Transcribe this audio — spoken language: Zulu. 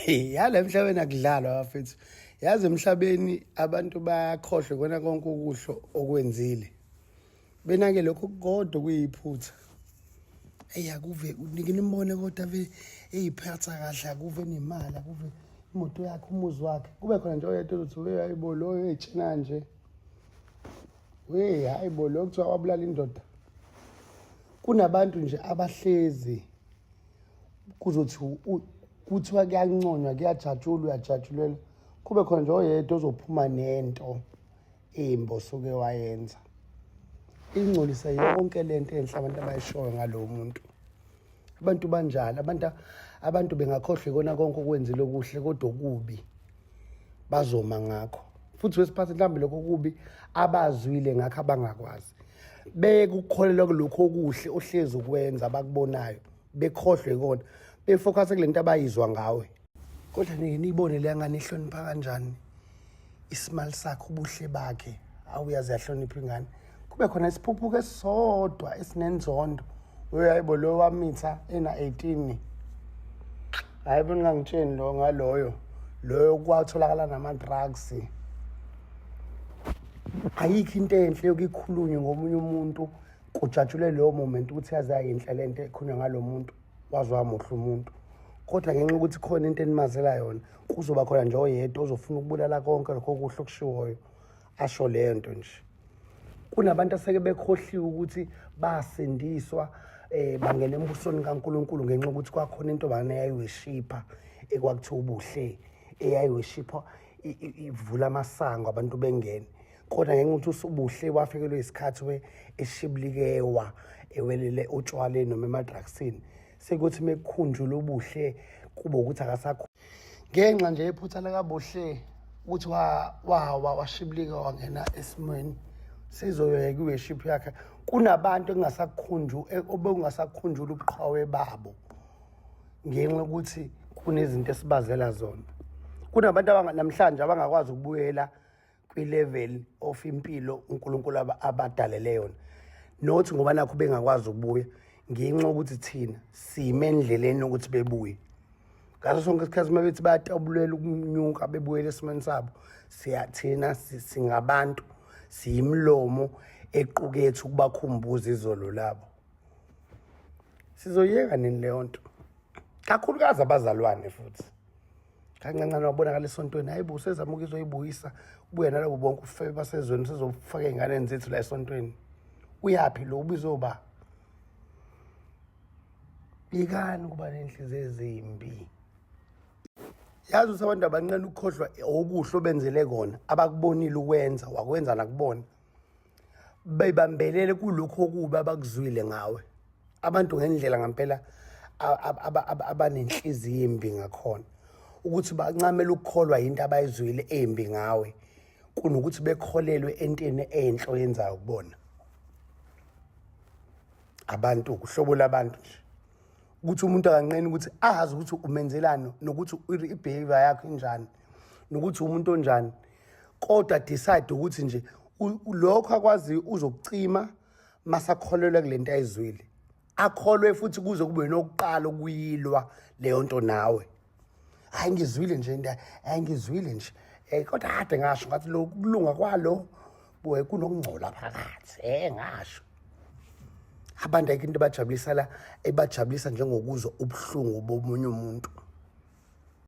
Yala emhlabeni akudlalwa bafethu. Yazi emhlabeni abantu bayakhohlwa kona konke okuhle okwenzile. Benake lokho kodwa kuyiphutha. Eyi akuve nike nimbone kodwa ave eyiphatha kahle, akuve nemali, akuve imoto yakhe, umuzi wakhe. Kube khona nje oyedwa ozothi we hayibo loyo eyitshena nje. We hayibo lo kuthiwa wabulala indoda. Kunabantu nje abahlezi kuzothi kuthiwa kuyanconywa, kuyajatshulwa, uyajatshulelwa, kube khona nje oyedwa ozophuma nento embi osuke wayenza, ingcolise yonke lento enhle abantu abayishoyo ngalowo muntu. Abantu banjalo, abantu bengakhohlwa ikona konke okwenzile okuhle, kodwa okubi bazoma ngakho. Futhi wesiphathi mhlawumbe lokho okubi abazwile ngakho abangakwazi, bekukholelwa kulokho okuhle ohlezi ukwenza abakubonayo, bekhohlwe ikona, befocus kule nto abayizwa ngawe. Kodwa nike niyibone leya ngane ihlonipha kanjani, isimali sakhe, ubuhle bakhe, awuyazi yahlonipha ingane. Kube khona isiphuphuko esisodwa esinenzondo, uyayibo lo wamitha ena-18. Hhayi bo, ningangitsheni lo ngaloyo loyo kwatholakala nama-drugs. Ayikho into enhle yokuyikhulunywe ngomunye umuntu, kujatshule leyo moment ukuthi yaze yayinhle le nto ekhulunywa ngalo muntu, waze wamuhle umuntu. Kodwa ngenxa yokuthi khona into enimazela yona, kuzoba khona nje oyedwa ozofuna ukubulala konke lokho okuhle okushiwoyo, asho leyo nto nje. Kunabantu aseke bekhohliwe ukuthi basindiswa, bangena embusweni kaNkulunkulu ngenxa yokuthi kwakhona into bana eyayiweshipha ekwakuthiwa ubuhle, eyayiweshipha ivula amasango abantu bengene. Kodwa ngenxa yokuthi usubuhle wafikelwe isikhathi we eshibilikewa ewelele otshwaleni noma emadrugsini, sekuthi mekukhunjulwa ubuhle kube ukuthi akasakho ngenxa nje yephutha lakaBuhle ukuthi wawa washibilika wangena esimweni sizoyeka i-worship yakhe. Kunabantu obekungasakhunjulwa ubuqhawe babo ngenxa yokuthi kunezinto esibazela zona. Kunabantu namhlanje abangakwazi ukubuyela kwi-level of impilo uNkulunkulu abadalele yona, not ngoba nakho bengakwazi ukubuya, ngenxa yokuthi thina sime endleleni yokuthi bebuye. Ngaso sonke isikhathi uma bethi bayatabulela ukunyuka bebuyele esimweni sabo, thina singabantu siyimilomo equkethe ukubakhumbuza izolo labo. Sizoyeka nini leyo nto? Kakhulukazi abazalwane futhi. Kancancane wabonakala esontweni, hayi bo, usezama ukuzoyibuyisa, ubuye nalabo bonke ufebe basezweni, usezofaka ey'nganeni zethu la esontweni. Uyaphi lo ubizoba? Yekani ukuba nenhliziyo ezimbi. Yazi ukuthi abantu abancane ukukhohlwa okuhle obenzele kona, abakubonile ukwenza, wakwenza nakubona, bebambelele kulokhu okubi abakuzwile ngawe. Abantu ngendlela ngempela abanenhliziyo embi ngakhona, ukuthi bancamela ukukholwa yinto abayizwile embi ngawe kunokuthi bekholelwe entweni enhle oyenzayo kubona. Abantu, uhlobo labantu nje, ukuthi umuntu akanqeni ukuthi azi ukuthi umenzelani nokuthi i-behavior yakho injani nokuthi umuntu onjani, kodwa decide ukuthi nje lokho akwaziyo uzokucima masakholelwa kule nto ayizwile, akholwe futhi kuze kube nokuqala ukuyilwa leyo nto nawe. Hayi ngizwile nje into, hayi ngizwile nje, kodwa kade ngasho ngathi lo kulunga kwalo buye kunokungcola phakathi, ngasho. Abantu ayikho into ebajabulisa la, ebajabulisa njengokuzwa ubuhlungu bomunye umuntu.